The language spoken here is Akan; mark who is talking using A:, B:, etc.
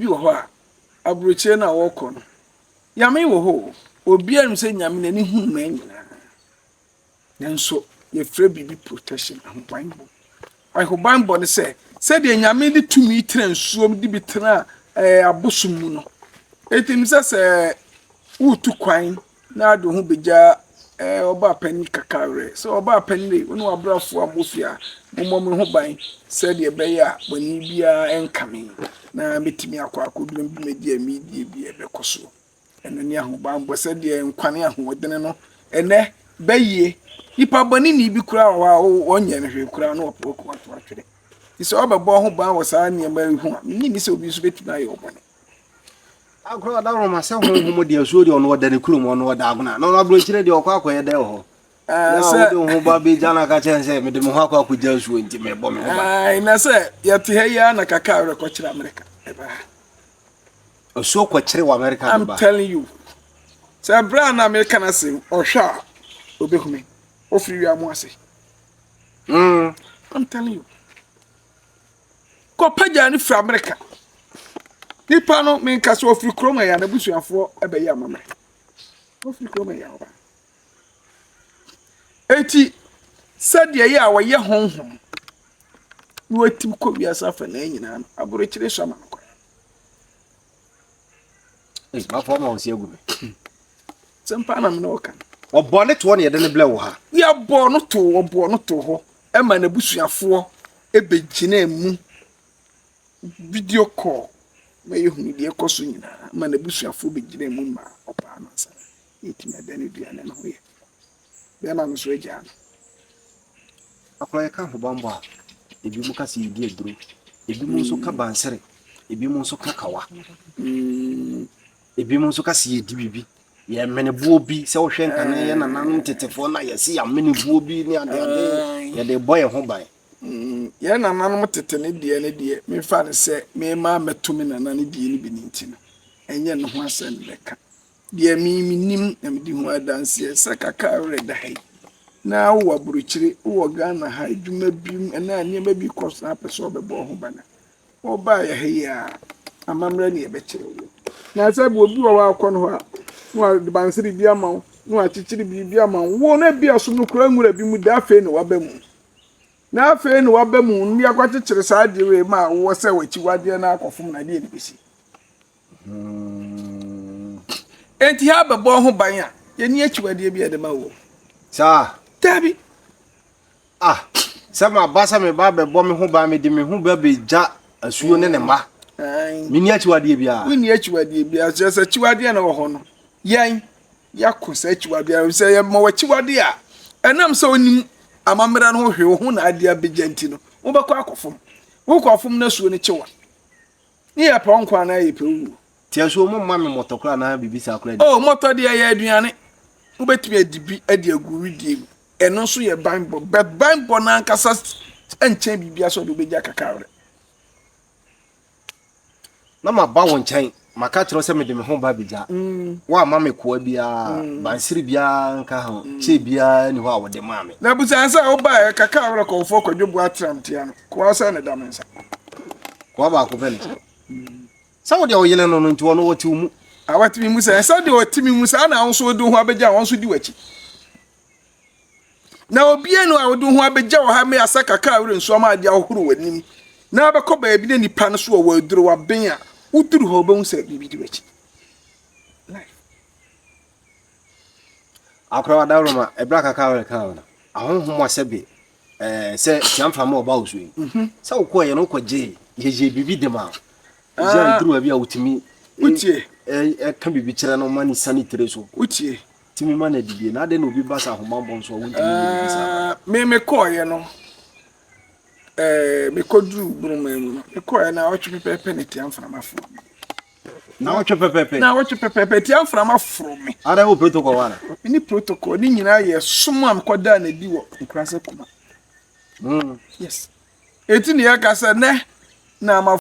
A: Bi wɔ hɔ a, aburokyire no a wɔkɔ no, Nyame wɔ hɔ o, obiara nim sɛ Nyame n'ani hu mmaa nyinaa. Nanso yɛfrɛ biribi protection, ahobanbɔ. Ahobanbɔ ne sɛ, sɛdeɛ Nyame de tumi tena nsuom de bi tena eh, abosom mu no. Enti nim sɛ sɛ woretu kwan na ade wo ho begya eh, ɔbaa panin kaka werɛ sɛ ɔbaa panin de wo ne w'abrafoɔ a mowɔ fie a mommɔ me ho ban sɛdeɛ ɛbɛyɛ a bɔne biara nka me na mɛtumi akɔ akɔduru dwumadie a meredie bi a ɛbɛkɔ soɔ. Ɛno ne ahobanbɔ sɛdeɛ nkwa ne ahoɔdene no ɛnɛ bɛyie. Nipa bɔneni bi koraa wɔ hɔ a wɔnyɛ no hwee koraa na wɔpɛ wɔkɔ ato atwene. Nti sɛ wɔbɛbɔ ho ban wɔ saa nneɛma yi ho a, menni ni sɛ obi nso bɛtumi ayɛ ɔbɔne.
B: Agorɔ adaworoma sɛ honhom deɛ asuo deɛ ɔno ɔda ne kurom ɔno ɔda agona na ɔno aburokyire deɛ ɔkɔ akɔyɛ dɛ wɔ hɔ. Na
A: sɛ
B: wode wo ho ba bɛgya no aka kyerɛ sɛ mede me ho akɔ akɔgya asuo nti mebɔ me ho ban.
A: Na sɛ yɛte ha yi ara na kaka awerɛ kɔkyerɛ Amerika ɛba ha.
B: Asuo kɔkyere wɔ Amerika de
A: I'm
B: ba.
A: telling you. Sɛ berɛ a na meka no asɛm ɔhwɛ a ɔbɛhu me. Ɔfiri wia mo ase. I'm telling you. Kɔpagyaa no firi Amerika. Nipa no menka sɛ ɔfiri kurom ɛyɛ n'abusuafoɔ ɛbɛyɛ amammerɛ. Ɔfiri kurom ɛyɛ ɔba. Eti sɛdeɛ ɛyɛ a wɔyɛ honhom na wɔatumi kɔ wiase afa na nyinaa no aburokyire so ama no kwan.
B: Bafo ama ɔsi agu me.
A: Sɛmpa na mene ɔka no.
B: Ɔbɔ ne toɔ na yɛde ne blɛ wɔ ha.
A: Yɛbɔɔ no too ɔbɔɔ no too hɔ ɛma n'abusuafoɔ ɛbɛgyinaa mu video call ma yɛhunu deɛ ɛkɔ so nyinaa ma n'abusuafoɔ bɛgyinaa mu ma ɔbaa no ansa na yɛtumi ada no aduane no ho yɛ. Bɛrima no nso agyaa no.
B: Akora yɛka ahobanbɔ a, ebi mu ka sɛ yɛdi aduro, ebi mu nso ka bansere, ebi mu nso ka kawa, ebi mu nso ka sɛ yɛdi biribi. Yɛmene boɔ bi sɛ wohwɛ nkane yɛ nananom tetefoɔ na yɛse yɛamene boɔ bi ne adeade yɛde bɔ yɛn ho ban.
A: Yɛn nananom tete ne deɛ ne deɛ memfa no sɛ mema mɛto me nana ne deɛ no bi ne nti no ɛnyɛ ne ho asɛm bɛka. Deɛ me menim na medi ho adanseɛ sɛ kaka werɛ da ha yi na wowɔ aburokyire wowɔ Ghana ha adwuma bi mu ɛna nneɛma bi kɔ so na apɛ sɛ ɔbɛbɔ ho ban a wɔbaa yɛ ha yi a amammerɛ ne yɛbɛkyerɛ wo. Na sɛ bi obi wɔ hɔ akɔ no hɔ a na wɔde bansere bi ama wo na wɔakyekyere biribi ama wo wo na bi asom no koraa nwura bi mu da afei na waba mu. Na afei na waba mu no akɔkyekyere saa adeɛ wei ma wowɔ sɛ w'akyiwadeɛ no akɔfom na adeɛ no bɛsi. Enti ha bɛbɔ ho ban a yɛni akyiwadeɛ bi a yɛde ma wo.
B: Saa.
A: Dabi.
B: Ah, sɛ maba sɛ meba bɛbɔ me ho ban mede me ho ba bɛgya asuo ne ne mma. Menni akyiwadeɛ biara.
A: Wonni akyiwadeɛ biara. Kyerɛ sɛ akyiwadeɛ na wɔ hɔ no yɛn yɛako saa akyiwadeɛ no sɛ yɛma w'akyiwadeɛ a ɛnam sɛ onim amammerɛ no ho hwee wo ho na adeɛ abɛgya nti no wobɛkɔ akɔfom. Wokɔ afom no asuo no kyewa. Ne yɛ pɛ wo nkwa anaa yɛ pɛ wo wuo.
B: Ti asuo mo mma me mmɔtɔ koraa anaa biribi saa koraa.
A: Oh, mmɔtɔ deɛ yɛ aduane. Wobɛtumi adi bi de agu wedeɛ mu. Ɛno nso yɛ banbɔ. But banbɔ no ankasa nkyɛn biribiara sɛ ɔde wobɛgya kakawerɛ.
B: Na maba wo nkyɛn, maka kyerɛ sɛ mede me ho ba abɛgya. Woamma me koa biara, bansere biara nka ho, kyɛ biara nni hɔ a wode maa me.
A: Na busa sɛ wobaeɛ kakawerɛ kɔmfoɔ Kwadwo Boa Tramtea no, koa sɛ ne da me nsa.
B: Koa baako pɛ ne sɛ wode ɔyene no no nti ɔno ɔte wo mu.
A: A wate me mu sɛ sɛdeɛ ɔte me mu saa na wo nso wode wo ho abɛgya wɔn nso di w'akyi. Na obie no a wode wo ho abɛgya wɔ ha me asa kakra a werɛ nsuo ama adeɛ ahohoro w'anim na abɛkɔ baabi na nipa no so wɔ waduro waben a woduru hɔ wobɛhu sɛ biribi di w'akyi. Life.
B: Akora wadaworoma ɛberɛ a kaka werɛ kaa no ahonhom a sɛbe ɛɛ sɛ tiamframa ɔba wo so yi sɛ wokɔɔyɛ no wokɔgyee yɛyɛ biribi de ma wo sɛ duru baabi a wotumi
A: wotie
B: ɛka biribi kyerɛ no ma ne sane tire so
A: wotie
B: tumi ma no adidie na adɛn na obi ba sɛ ahomammɔ nso a wontumi nyɛ biribi saa
A: me mekɔɔyɛ no ɛɛ mekɔduru buruma mu no mekɔɔyɛ na ɔtwe pɛpɛɛpɛ ne tiamframa foro me
B: na ɔtwe pɛpɛɛpɛ
A: na ɔtwe pɛpɛɛpɛ tiamframa foro me
B: adɛn wo protocol wana
A: ne protocol ne nyinaa yɛ som a mekɔdaa n'adi wɔ nkurase kuma. Yes. Eti ne yɛka sɛ nɛ na ama